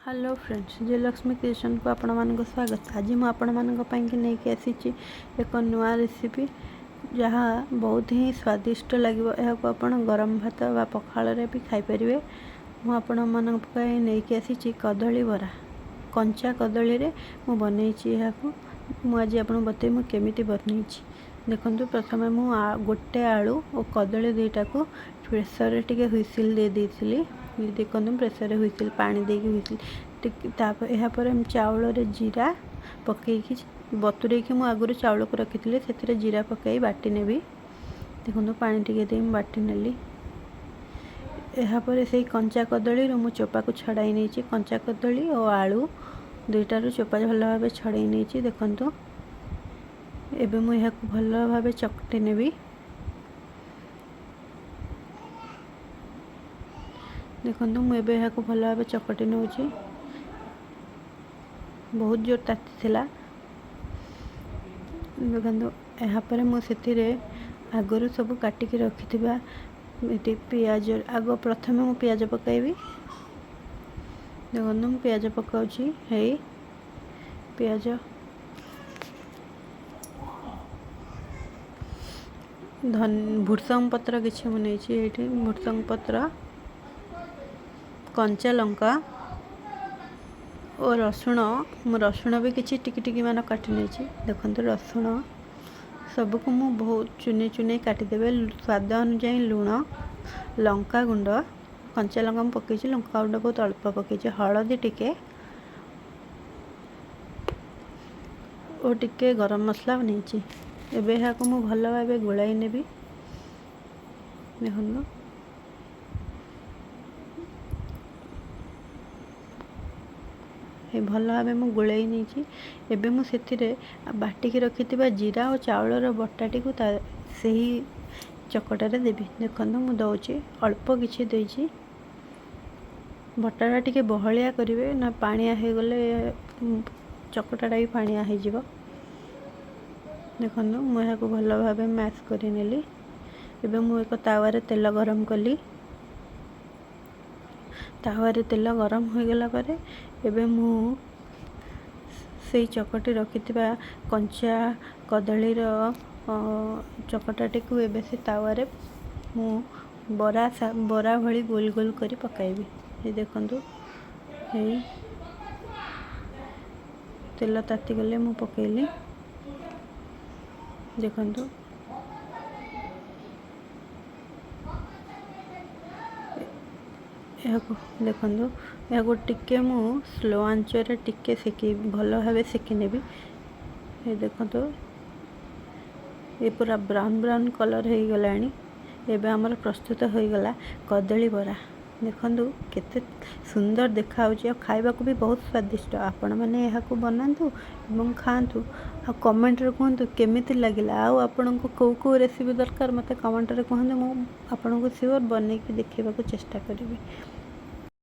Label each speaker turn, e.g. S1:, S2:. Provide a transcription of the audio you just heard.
S1: Hello friends, Jayalakshmi କ୍ରିଏସନ୍କୁ ଆପଣମାନଙ୍କୁ ସ୍ୱାଗତ। ଆଜି ମୁଁ ଆପଣମାନଙ୍କ ପାଇଁକି ନେଇକି ଆସିଛି ଏକ ନୂଆ ରେସିପି, ଯାହା ବହୁତ ହିଁ ସ୍ୱାଦିଷ୍ଟ ଲାଗିବ। ଏହାକୁ ଆପଣ ଗରମ ଭାତ ବା ପଖାଳରେ ବି ଖାଇପାରିବେ। ମୁଁ ଆପଣମାନଙ୍କ ପାଇଁ ନେଇକି ଆସିଛି କଦଳୀ ବରା। କଞ୍ଚା କଦଳୀରେ ମୁଁ ବନେଇଛି ଏହାକୁ। ମୁଁ ଆଜି ଆପଣଙ୍କୁ ବତେଇବି ମୁଁ କେମିତି ବନେଇଛି। ଦେଖନ୍ତୁ, ପ୍ରଥମେ ମୁଁ ଗୋଟେ ଆଳୁ ଓ କଦଳୀ ଦୁଇଟାକୁ ପ୍ରେସରରେ ଟିକେ ହୁଇସିଲ୍ ଦେଇ ଦେଇଥିଲି। ଦେଖନ୍ତୁ, ପ୍ରେସରରେ ହୁଇସିଲ୍ ପାଣି ଦେଇକି ହୁଇସିଲ୍ ଟିକେ। ତାପରେ ଏହାପରେ ଚାଉଳରେ ଜିରା ପକାଇକି ବତୁରେଇକି ମୁଁ ଆଗରୁ ଚାଉଳକୁ ରଖିଥିଲି, ସେଥିରେ ଜିରା ପକାଇ ବାଟି ନେବି। ଦେଖନ୍ତୁ, ପାଣି ଟିକେ ଦେଇ ମୁଁ ବାଟି ନେଲି। ଏହାପରେ ସେଇ କଞ୍ଚା କଦଳୀରୁ ମୁଁ ଚୋପାକୁ ଛଡ଼ାଇ ନେଇଛି। କଞ୍ଚା କଦଳୀ ଓ ଆଳୁ ଦୁଇଟାରୁ ଚୋପା ଭଲ ଭାବେ ଛଡ଼ାଇ ନେଇଛି। ଦେଖନ୍ତୁ, ଏବେ ମୁଁ ଏହାକୁ ଭଲ ଭାବେ ଚକଟି ନେବି। ଦେଖନ୍ତୁ, ମୁଁ ଏବେ ଏହାକୁ ଭଲ ଭାବେ ଚକଟି ନେଉଛି। ବହୁତ ଜୋର ତାତିଥିଲା। ଦେଖନ୍ତୁ, ଏହାପରେ ମୁଁ ସେଥିରେ ଆଗରୁ ସବୁ କାଟିକି ରଖିଥିବା ଏଠି ପିଆଜ, ଆଗ ପ୍ରଥମେ ମୁଁ ପିଆଜ ପକାଇବି। ଦେଖନ୍ତୁ, ମୁଁ ପିଆଜ ପକାଉଛି। ହେଇ ପିଆଜ, ଭୃସଙ୍ଗ ପତ୍ର କିଛି ମୁଁ ନେଇଛି ଏଇଠି, ଭୃସଙ୍ଗ ପତ୍ର, କଞ୍ଚା ଲଙ୍କା ଓ ରସୁଣ। ମୁଁ ରସୁଣ ବି କିଛି ଟିକି ଟିକି ମାନ କାଟି ନେଇଛି। ଦେଖନ୍ତୁ, ରସୁଣ ସବୁକୁ ମୁଁ ବହୁତ ଚୁନେଇ ଚୁନେଇ କାଟିଦେବେ। ସ୍ୱାଦ ଅନୁଯାୟୀ ଲୁଣ, ଲଙ୍କା ଗୁଣ୍ଡ, କଞ୍ଚା ଲଙ୍କା ମୁଁ ପକାଇଛି, ଲଙ୍କା ଗୁଣ୍ଡ ବହୁତ ଅଳ୍ପ ପକାଇଛି, ହଳଦୀ ଟିକେ ଓ ଟିକେ ଗରମ ମସଲା ନେଇଛି। ଏବେ ଏହାକୁ ମୁଁ ଭଲ ଭାବେ ଗୋଳାଇ ନେବି। ଦେଖନ୍ତୁ, ଭଲ ଭାବେ ମୁଁ ଗୋଳାଇ ନେଇଛି। ଏବେ ମୁଁ ସେଥିରେ ବାଟିକି ରଖିଥିବା ଜିରା ଓ ଚାଉଳର ବଟାଟିକୁ ତା ସେହି ଚକଟାରେ ଦେବି। ଦେଖନ୍ତୁ, ମୁଁ ଦେଉଛି, ଅଳ୍ପ କିଛି ଦେଇଛି। ବଟାଟା ଟିକେ ବହଳିଆ କରିବେ ନା, ପାଣିଆ ହେଇଗଲେ ଚକଟାଟା ବି ପାଣିଆ ହେଇଯିବ। ଦେଖନ୍ତୁ, ମୁଁ ଏହାକୁ ଭଲ ଭାବେ ମ୍ୟାଶ୍ କରିନେଲି। ଏବେ ମୁଁ ଏକ ତାୱାରେ ତେଲ ଗରମ କଲି। ତାୱାରେ ତେଲ ଗରମ ହୋଇଗଲା ପରେ ଏବେ ମୁଁ ସେଇ ଚକଟି ରଖିଥିବା କଞ୍ଚା କଦଳୀର ଚକଟାଟିକୁ ଏବେ ସେ ତାୱାରେ ମୁଁ ବରା ଭଳି ଗୋଲ ଗୋଲ କରି ପକାଇବି। ଏଇ ଦେଖନ୍ତୁ, ଏଇ ତେଲ ତାତିଗଲେ ମୁଁ ପକାଇଲି। ଦେଖନ୍ତୁ, ଏହାକୁ ଦେଖନ୍ତୁ, ଏହାକୁ ଟିକେ ମୁଁ ସ୍ଲୋ ଆଞ୍ଚରେ ଟିକେ ସେକି, ଭଲ ଭାବେ ସେକି ନେବି। ଏ ଦେଖନ୍ତୁ, ଏ ପୁରା ବ୍ରାଉନ୍ ବ୍ରାଉନ୍ କଲର୍ ହେଇଗଲାଣି। ଏବେ ଆମର ପ୍ରସ୍ତୁତ ହୋଇଗଲା କଦଳୀ ବରା। ଦେଖନ୍ତୁ, କେତେ ସୁନ୍ଦର ଦେଖାହେଉଛି ଆଉ ଖାଇବାକୁ ବି ବହୁତ ସ୍ୱାଦିଷ୍ଟ। ଆପଣମାନେ ଏହାକୁ ବନାନ୍ତୁ ଏବଂ ଖାଆନ୍ତୁ ଆଉ କମେଣ୍ଟରେ କୁହନ୍ତୁ କେମିତି ଲାଗିଲା। ଆଉ ଆପଣଙ୍କୁ କେଉଁ କେଉଁ ରେସିପି ଦରକାର, ମୋତେ କମେଣ୍ଟରେ କୁହନ୍ତୁ। ମୁଁ ଆପଣଙ୍କୁ ସିଓର ବନେଇକି ଦେଖାଇବାକୁ ଚେଷ୍ଟା କରିବି।